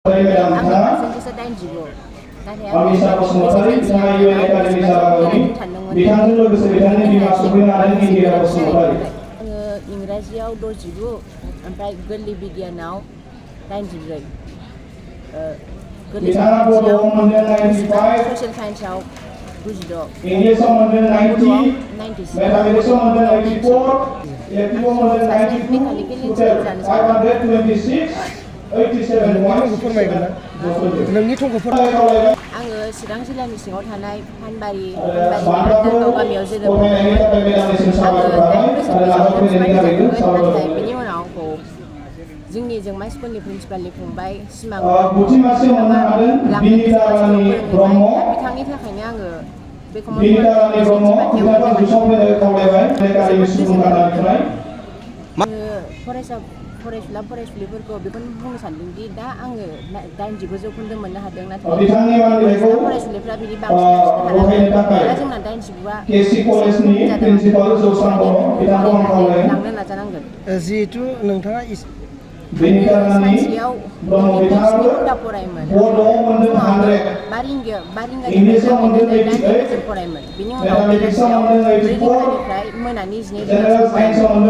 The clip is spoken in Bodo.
पारसेन्टेजआ 85 नाथाय अमिसा बसुमतारी बिथाङा इउ एन एकाडेमि जाबागावनि बिथांजों लोगोसे बिथांनि बिमा सफैनो आरो इंगिरा बसुमतारी आङो इंराजियाव 69 ओमफ्राय गोरलै बिगियानाव 94 गोरलै बड'आव मोनदों 95 ससियेल साइन्सआव 96 इंलिसाव मोनदों 90 मैथमेटिक्सआव मोनदों 84 इलेक्टिभआव मोनदों 92 526 87 नोंनि थंखौ फोरमायगोन आङो चिरां जिल्लानि सिङाव थानाय फानबारि दारगाव गामियाव जोनोम मोनदोंमोन आङो 8 बोसोर बैसोआव नाथाय बेनि उनाव आंखौ जोंनि जोंमा स्कुलनि प्रिन्सिपालनि फंबाय सिमां बिथांनि थाखायनो आङो बे फरायसुला फरायसुलिफोरखौ बेखौनो बुंनो सानदोंदि दा आङो 89 जौखोन्दो मोननो हादों नाथाय फरायसुलिफ्रा बिदि बांसिन दा जोंना 89आ लांनो नाजानांगोन जिहेथु नोंथाङा सानसेयाव फरायोमोन बा रिंगानिफ्राय फरायोमोन बिनि उनाव बेलासियाव 4 रिंगानिफ्राय मोनानि 12 रिंगासिम फरायोमोन